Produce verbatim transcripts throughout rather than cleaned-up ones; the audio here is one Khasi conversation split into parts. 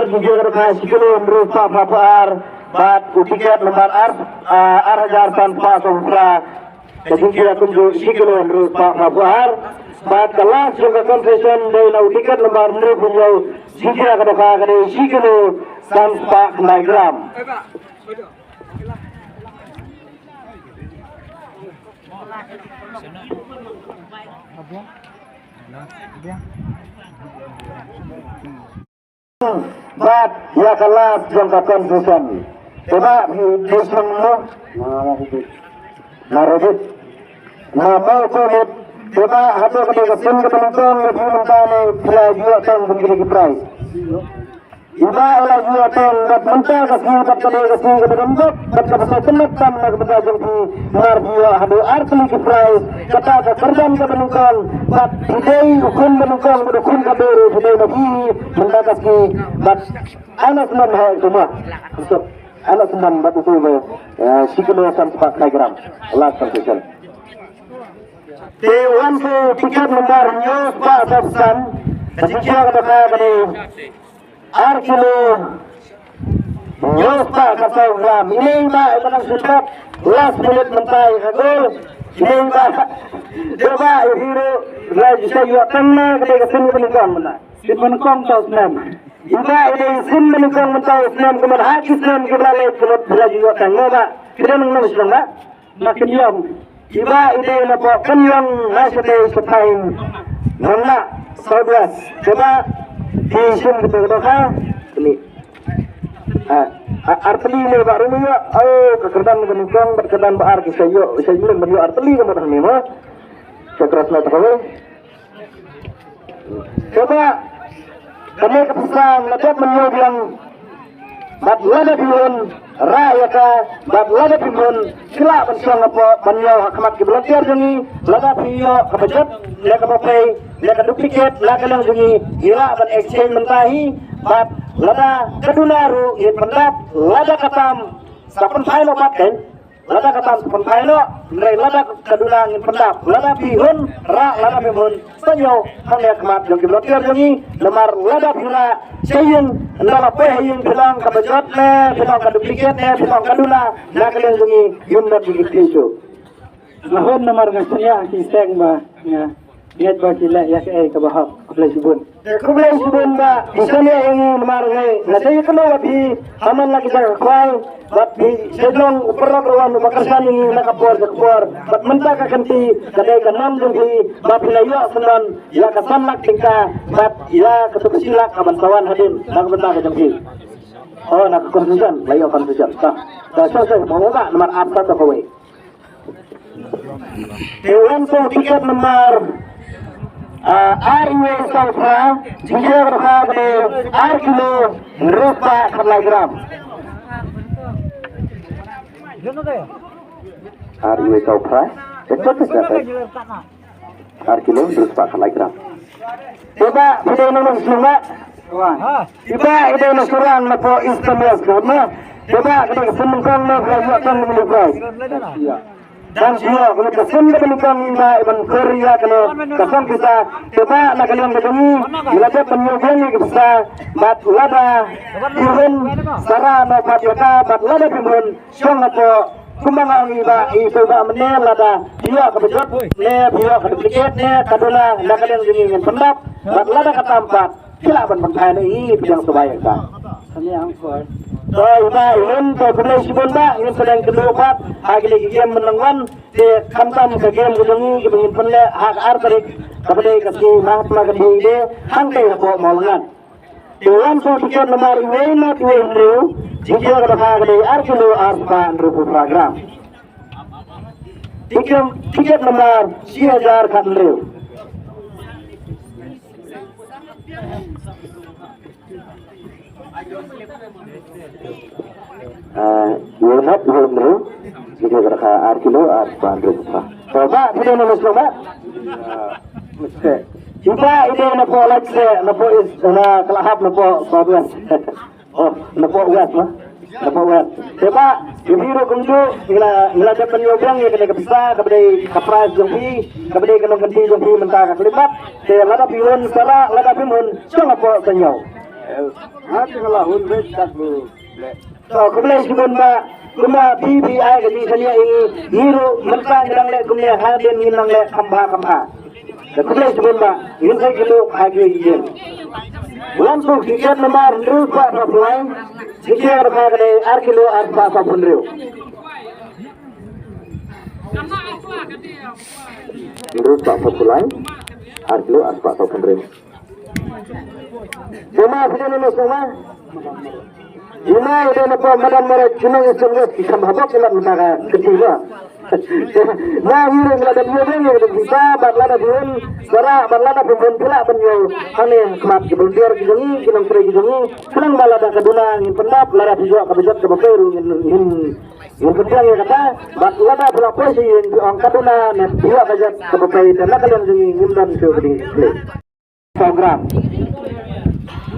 Jingkit ka dei shi kilo hynriew spah phra phew ar, bad u tiket nambar ar, ah, ar hajar san spah saw phew phra. Ka jingkit kumjuh shi kilo hynriew spah phra phew ar. Bad ka last jong ka competition dei na u tiket nambar hynriew phew hynñiew, jingkit ka dei shi kilo san spah khyndai gram. Bad ïa ka last jong ka competition. Te ba phi dei shnong mo? Na Robit. Na Robit. Na Mawkyrwat. Te ba hato ka dei ka sien kaba nyngkong ïa phi mynta ne phi la ïoh tang kum kine ki prize? Iba la ïoh tang bad mynta ka sngi bad ka dei ka sngi kaba nyngkong bad kaba sngewtynnat tam na ka bynta jong phi. Namar phi ïoh haduh ar tylli ki prize, kata ka kyrdan kaba nyngkong bad phi dei u khun ba nyngkong bad u khun kaba ruh phi dei na phi mynta ka sngi bad Anas Nam hai kuma. Anas Nam bad u kuma, eh, shi kilo san spah khyndai gram. Last competition. Te wan ka tiket nambar hynñiew spah saw san. Ka tiket ka dei ka dei ar kilo hynñiew spah ka saw gram. Ine i ba i ba nang sutap last minute mynta i ka gol. Ine i ba dei ba i hero la i sa ïoh tang na ka dei ka sien ba nyngkong mynta. Sien ba nyngkong saw snem. I ba i dei sien ba nyngkong mynta u snem kumba ha ki snem kiba la leit kumba la ïoh tang na ba. Ki dei nang nang snem ba. Na Kynïong. Iba i dei na pok Kynïong na shatei shatai. Nang na South West. Kaba i shim kita ka doka. Ni. Ha, ha, ar tylli ne ba rumi ya. Oh, ka kyrdan ka nyngkong bad kyrdan ba ar ki sa ïoh, sa ïoh ban ïoh ar tylli ka mut hangne mo. Sa kras na ta kawei. Kaba kane ka pisa la dep ban ïoh biang bad lada phi hun rah ïa ka bad lada phi hun sila ban shong hapoh ban ïoh ha khmat ki volunteer jong ngi lada phi ïoh kaba jot ne kaba pei ne ka duplicate na ka liang jong ngi ngi lah ban exchange mynta hi bad lada ka duna ruh ngin pyndap lada ka tam sa pynphai noh pat kein. Lada ka tam sa pynphai noh, hynrei lada ka duna ngin pyndap, lada phi hun rah, lada phi hun sa ñiew hangne ha khmat jong ki volunteer jong ngi, namar lada phi rah sha ïing, ynda la poi ha ïing phi long kaba jot ne, phi long ka duplicate ne, phi long ka duna, na ka liang jong ngi ngim don ki kti shuh. Nga hun namar nga sngewthuh ki seng ba nga Ngat ba ki leh ïa kaei kaba hok. Khublei shibun. Khublei shibun ba phi shaniah ïa ngi namar ngi nga sa ïakynduh bad phi ha man la ki jaka khwai bad phi sa long u paralok ruh uba kyrshan ïa ngi na ka por sha ka por bad mynta ka kynti ka dei ka nam jong phi ba phi la ïoh syndon ïa ka san lak tyngka bad ïa katu ka shi lak kaban sa wan hadien na ka bynta ka jong phi. Oh, na ka concession la ïoh concession. Ta ta sha sha ba namar ap ta kawei. Te wan ka tiket nambar, ah, ar wei saw phra, jingkit ka dei ar kilo hynriew spah khatlai gram. Ar wei saw phra, te te te te. Ar kilo hynriew spah khatlai gram. Te ba phi dei nong nong shnong ba. Iba i dei na Surang na pdeng Eastern West Coast na. Iba ka dei ka sien nyngkong na ka ïoh tang na ka. Dang ïoh ka sien ka nyngkong iba i ban korea ka na ka song pisa. Iba na ka liang ka jong i la dep ban ïoh biang ka pisa. Bad lada phi hun sa rah na pat ïa ka bad lada phi hun shong hapoh kumba nga ong iba i to ba mynne lada phi ïoh kaba jot ne phi ïoh ka duplicate ne ka duna na ka liang jong i ngin pyndap bad lada ka tam pat. Ki lah ban pynphai ne i pdiang sngewbha ïa ka. Kane angkor. To i ba i hun to khublei shibun ba ngin sa dang kynduh pat ha kine ki game mynta wan te khamtam ka game ka jong i kiba ngin pynleh ha ka ar tarik kaba dei ka sngi Mahatma Gandhi Day hangtei hapoh Mawlyngknat. Te wan sa tiket nambar iwei nod iwei hynriew jingkit ka dei ar kilo ar spah hynriewphew phra gram. Tiket, tiket nambar shi hajar khathynriew. Ah, iwei nod iwei hynriew. Jingkit ka dei ar kilo ar spah hynriewphew phra. To ba phi dei na Muslim ba. Iba i dei na pdeng Laitkynthei na pdeng East na ka la hap na pdeng South West. Oh, na pdeng West ma. Na pdeng West. Te ba i phi ruh kumjuh ngi la ngi la dep ban ïoh biang ïa kane ka pisa kaba dei ka prize jong phi kaba dei ka nongkynti jong phi mynta ka khyllipmat. Te lada phi hun sa rah lada phi hun shong hapoh sa ñiew. Ha, te nga la hun beit kat bu leh. To, khublei shibun bah, kumba phi phi ai ka jingshaniah ïa ngi, ngi ruh mynta ngi dang leh kumne, hadien ngin nang leh kham bha kham bha. Te khublei shibun bah, ngin sa ïakynduh ha ki ïing. Wan tu tiket nambar hynriew spah saw phew lai, tiket ka dei ar kilo ar spah saw phew hynriew. Hynriew spah saw phew lai, ar kilo ar spah saw phew hynriew. Jong ma phi dei na shnong ma? Jong ma ïa dei na pdeng Madan Mareh, Chinong East West, ki kham habok ki lad mynta ka kti ma. Ma ngi ruh ngi la dep ïoh ïa ka dei pisa bad lada phi hun, sara bad lada phi hun phi lah ban ïoh. Hangne khmat ki volunteer ki jong ngi, ki nongtrei ki jong ngi. Khnang ba lada ka duna ngin pyndap, lada phi ïoh ka bajet kaba pei ruh ngin, ngin, ngin pynbiang ïa kata. Bad lada phi la poi sha ïing phi ong ka duna ne phi ïoh bajet kaba pei te na ka liang jong ngi ngim don shuh ka ding. Program.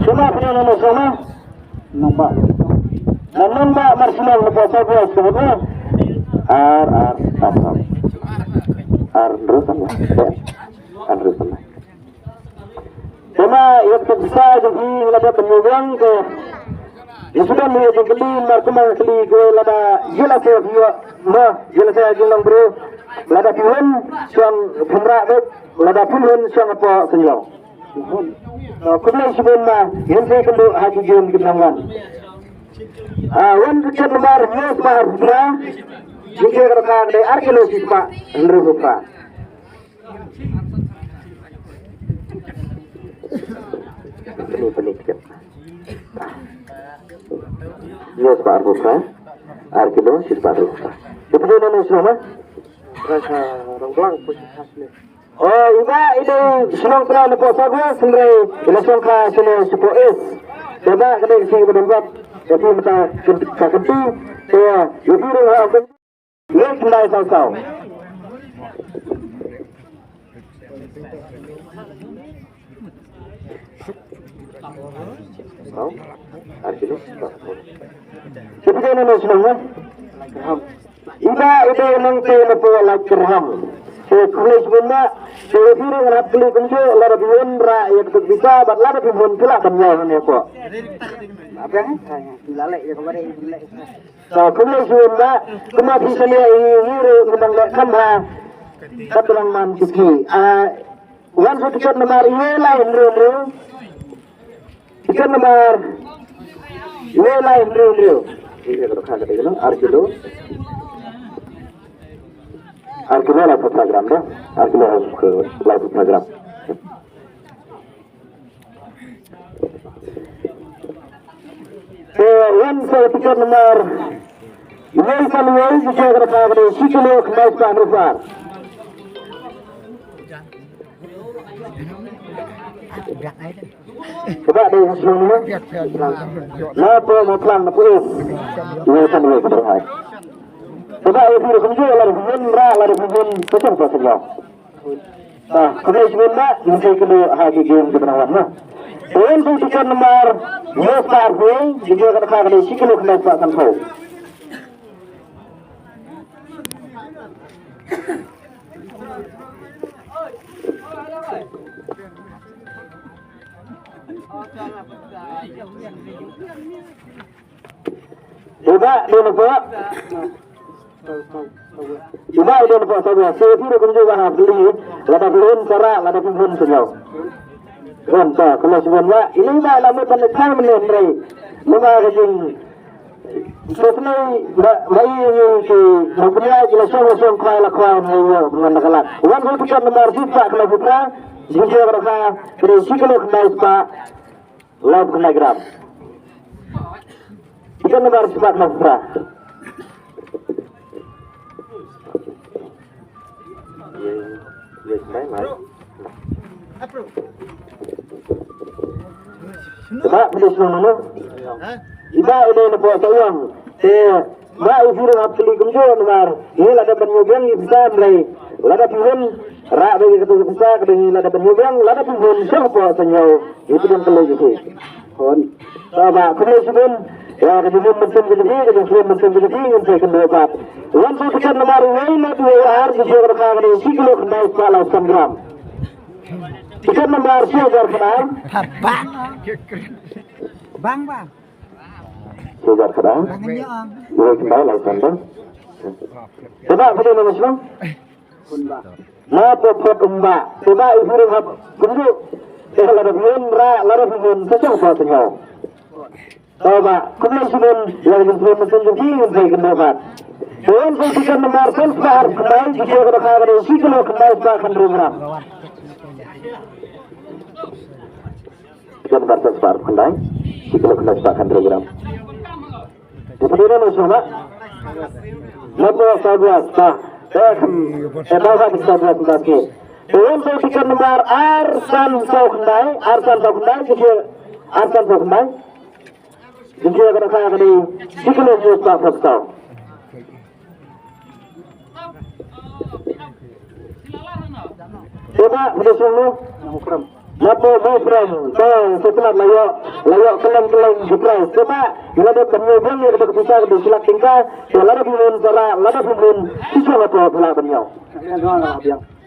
Suma phi na suma? Nongbah. Na nongbah Marsilang na pasa gua suma. Ar ar ar ar. Ar hynriew san lai. Ar hynriew san lai. Suma ïa ka pisa jong phi la dep ban ïoh biang te. Ïa suda ni ïa jingkylli mar kumba kylli ko lada ïa la se phi ïoh ma ïa la se jong nongbriew. Lada phi hun shong pynrah beit lada phi hun shong hapoh synñiaw. Khublei shibun ma, ngin sa ïakynduh ha ki game ki nang wan. Ah, wan tiket nambar hynñiew spah arphew phra, tiket ka dei ar kilo shi spah hynriew phra. Pynlong, pynlong tiket. Hynñiew spah arphew phra, ar kilo shi spah arphew phra. Ïa phi dei na shnong ma? Nga sha Rangblang, poi sha Khasi. O, i bah i dei shnong Pra na poh South West, hynrei i la shong kha shane shapoh East. Te bah ka dei ka sngi ba don bad ka sngi mynta ka kynti. Te ïa phi ruh ha ka leit khyndai saw saw. Saw? Ar kilo? Ïa phi dei na shnong ma? I bah i dei nongtei na poh Laitkyrham. Te khublei shibun bah. Te ïa phi ruh ngan hap kylli kumjuh, lada phi hun rah ïa ka pisa bad lada phi hun phi lah ban ïaw hangne hapoh. Te khublei shibun bah. Kumba phi shaniah ïa ngi, ngi ruh ngi nang leh kham bha. Kat nang man kiti. Ah, wan sa tiket nambar iwei lai hynriew hynriew. Tiket nambar iwei lai hynriew hynriew. Ini ka dohkha ka dei ka ar kilo. Ar kilo laiphew phra gram da. Ar kilo laiphew phra gram. Te wan sa tiket nambar iwei san iwei, tiket ka dohkha ka dei shi kilo khyndai spah hynriew phra. Kaba dei ha shnong ne? Na poh Mawphlang na poh East. Ïa ka dei ka dei hai. Kaba ïa phi ruh kumjuh, la ruh phi hun rah, la ruh phi hun pynshong pynshong. Ba khublei shibun bah, ngin sa ïakynduh ha ki game kiba nang wan na. Te wan sa tiket nambar hynñiew spah arphew, tiket ka dohkha ka dei shi kilo khyndai spah sanphew. Iba dei na poh. Iba dei na poh sa ba. Sa phi ruh kumjuh ba ha phi. Lada phi hun sara, lada phi hun senyau. Kan ta, kalau sebenarnya ini ba la mut ban thang men rai. Lama ka jing Sosnei ba, ba i ngi ki nongpynïaid ki la shong, la shong khwai, la khwai ngi ïa ngan da ka lak. Wan sa tiket nambar shi spah khyndai phew phra, jingkhia ka dohkha ka dei shi kilo khyndai spah laiphew khyndai gram. Tiket nambar shi spah khyndai phew phra. Yes, yes, bye, bye. Ba phi dei shnong mano? Iba i dei na poh Sohiong. Te ba i phi ruh hap kylli kumjuh namar ngi la dep ban ñiew biang ïa pisa, hynrei lada phi hun rah beit ïa kata ka pisa, ka dei ngi la dep ban ñiew biang, lada phi hun shong hapoh Sohiong. Ïa phi dang kylli ïa phi. Hon. Tangba khublei shibun ïa ka jingim mynsiem ka jong phi, ka jingim mynsiem ka jong phi, ngin sa ïakynduh pat. Wan sa tiket nambar wei na wei ar, jingim ka dei shi kilo khyndai spah laiphew san gram. Tiket nambar shi hajar khyndai. Papa. Bang ba. Sudah kada? Bang nyo ang. Dua kembali lah sandang. Coba boleh nama semua? Na pop pop umba. Coba ibu hap kumdu. Eh, lada biun ra, lada biun sejong pa sejong. Coba kumdu sibun, yang ibu mentun jadi ibu baik kena bat. Tuan pun tiga nomor pun sebar kembali jika kena kena isi kilo kembali sebar kan gram. Kan batas bar khyndai, shi kilo khyndai spah khyndai gram. Di sini ni semua. Lepas saudara sah, eh, eh, bawa di saudara sah ke. Tuan tu tiket nomor arsan saw khyndai, arsan saw khyndai, kita arsan saw khyndai. Kita kena kaya kena shi kilo khyndai spah saw. Coba, boleh sungguh. Lapo mo pram, to sepelat layo, layo keleng keleng jeprai. Coba, lada penyo bang ya kita bisa kita silak tingkah, ya lada pimun sara, lada pimun sisa lapo pula penyo.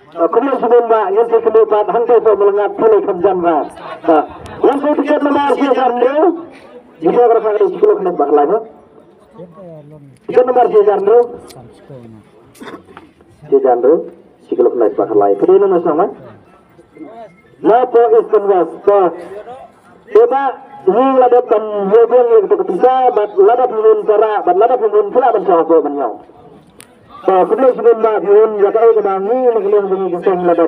Kemudian sebelum ba, yang saya kembali pat, hangkai so melengat pulai kemjan ba. Yang saya tiket nomor sia jarndu, jika berasa kita sepuluh kena bakal lagi. Tiket nomor sia jarndu. Sia jarndu. Siklo kena bakal lagi. Kedi nomor sama. Lapo Eastern West. To. Coba ni lada pan yobong yang kita ketisa, bat lada pimun sara, bat lada pimun sara ban sara ko ban yau. To, kedi sebelum ba pimun ya kai kena ni ni kena ni kena lada.